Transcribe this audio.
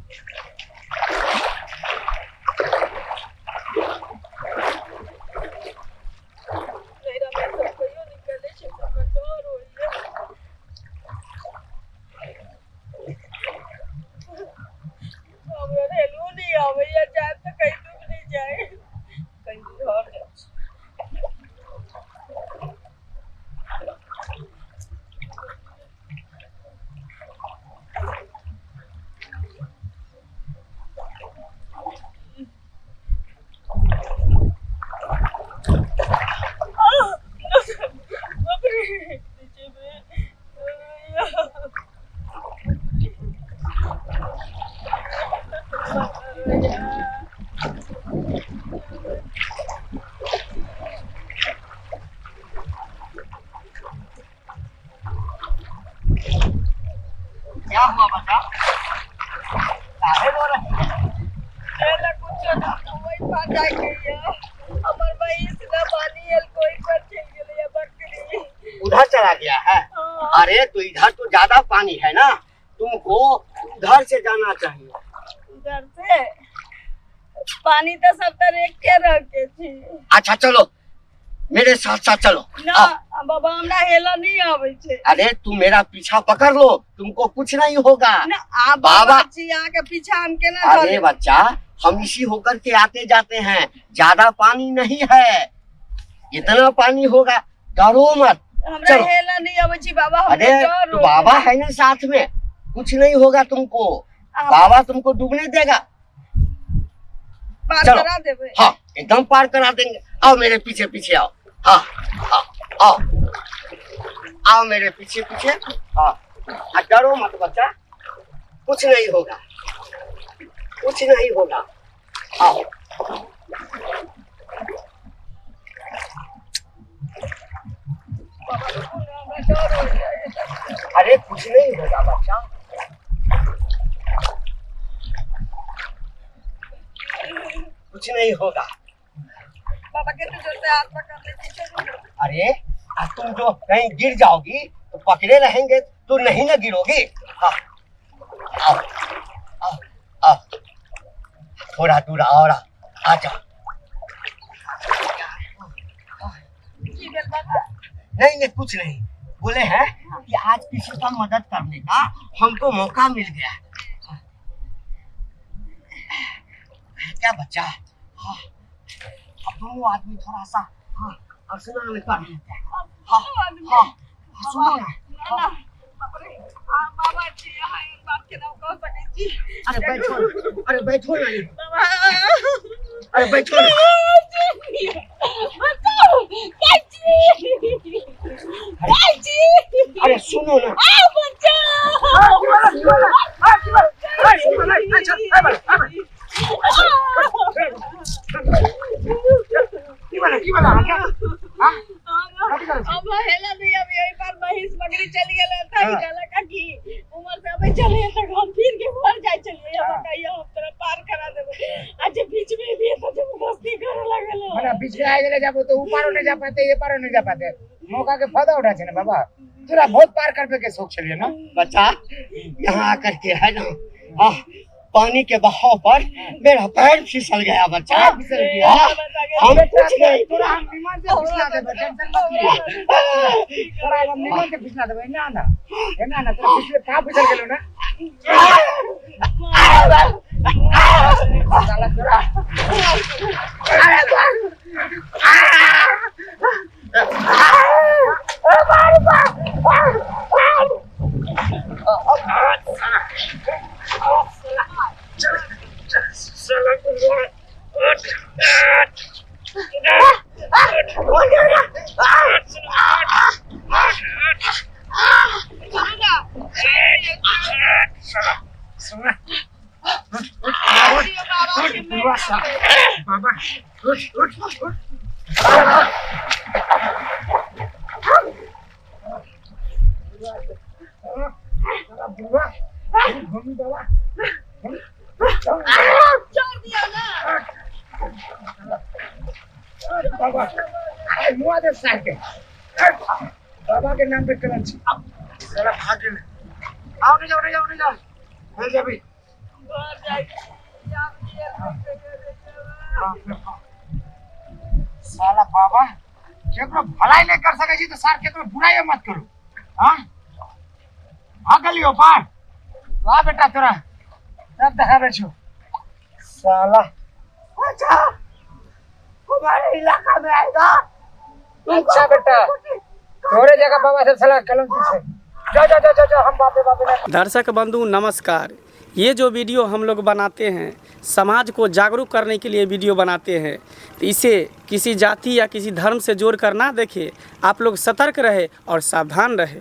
नैहरा में सब कहियो निकलै छै तऽ हमरा डर होइया। हमरा हेलू नहि आबैया, जायब तऽ कहीं डूबि नहि जाय, कहीं घर जाइ छी। बाप रे, नीचे में क्या हुआ बच्चा, काहे रो रही है? ना कुछो ना, वही पर जाके या हमर भैंस ना पानी आयल कोई पर चल गेलै या बकरी उधर चला गया है। हाँ। अरे तो इधर तो ज्यादा पानी है ना, तुमको उधर से जाना चाहिए। उधर से पानी तो सब तर एक के रह के छी। अच्छा चलो मेरे साथ साथ चलो। ना आओ। बाबा, हमरा हेला नहीं आबै छै। अरे तुम मेरा पीछा पकड़ लो, तुमको कुछ नहीं होगा। ना आ बाबा। बाबा छी, अहाँ के पीछा हम केना अरे धऽ बच्चा, हम इसी होकर के आते जाते हैं, ज्यादा पानी नहीं है, इतना पानी होगा, डरो मत। हमरा चलो। हेला नहीं आबै छी बाबा, हमरा अरे डर तो होइया। बाबा है ना साथ में, कुछ नहीं होगा तुमको। आ, बाबा तुमको डूबने देगा। पार चलो। करा देबै? हाँ एकदम पार करा देंगे, आओ मेरे पीछे पीछे आओ। हाँ हाँ आओ आओ मेरे पीछे पीछे। हाँ आ, डरो मत बच्चा, कुछ नहीं होगा, कुछ नहीं होगा, आओ। बाबा रुकू ना, हमरा डर होइया। अरे कुछ नहीं होगा बच्चा, कुछ नहीं होगा। बाबा के तो जोर से हाथ पकड़ ले छी, छोड़ू ना। अरे आ तुम जो कहीं गिर जाओगी तो पकड़े रहेंगे तो नहीं ना गिरोगी। हाँ आओ आओ आओ, थोड़ा दूर और आओ, आ जाओ। की भेल बाबा? नहीं नहीं कुछ नहीं, बोले हैं कि आज किसी का मदद करने का हमको मौका मिल गया। क्या बच्चा, हाँ अब दोनों आदमी थोड़ा सा हाँ अब स्नान कर लेते हैं। हाँ हाँ सुनो ना। ना ना बाप रे, आ बाबा छी, अहाँ एहन बात केना कह सकै छी? अरे बैठो ना, अरे बैठो ना ये। बाबा अरे बैठो ना। बचाओ, चाची चाची। अरे सुनो ना। आ बचाओ। अब हेला नहीं, अब यही पर महिष बकरी चल गेल त हाँ। कहलक कि उमर से अबै चलिए त हम फिर के घर जाय चलिए, हम कहियो हम तोरा पार करा देबै। आ जे बीच में एलिए त जबरदस्ती करे लागल। माने बीच में आ गेले जब तो ऊ पारो नहीं जा पाते, ये पारो नहीं जा पाते, मौका के फायदा उठा छे ना बाबा। तोरा बहुत पार करबे के शौक छलिए ना बच्चा, यहाँ आकर के है ना हाँ पानी के बहाव पर मेरा पैर फिसल गया बच्चा। पैर फिसल गया। हाँ, हम कुछ नहीं। तोरा हम विमान से फिसला देबै, टेंशन मत ले। तोरा हम विमान से फिसला देबै। ना ना ना ना, तोरा फिसले कहाँ फिसल गेलो ना साला तोरा। बाबा उठ उठ उठ। बुआ मम्मी बाबा छोड़ दिया ना बाबा, मुआ दे सार के बाबा के नाम पे करन छी साला भाग गेल। आओ नहीं जाओ, नहीं जाओ, नहीं जाओ, मिल जाबी। घर जाइ छी, आब जेल मे कहियो नहि जेबै। बाप रे बाप। साला बाबा केकरो भलाई नहीं कर सकै छी तो सार केकरो बुराई मत करू। हाँ आ गेलियो पार। ला बेटा तोरा सब देखाबै छौ साला। अच्छा हमारे इलाका में आएगा। अच्छा बेटा तोरे जगह बाबा सब साला कलम छै। जा जा जा जा हम बापे बापे ना। दर्शक बंधु नमस्कार। ये जो वीडियो हम लोग बनाते हैं समाज को जागरूक करने के लिए वीडियो बनाते हैं, तो इसे किसी जाति या किसी धर्म से जोड़ कर ना देखें। आप लोग सतर्क रहे और सावधान रहे।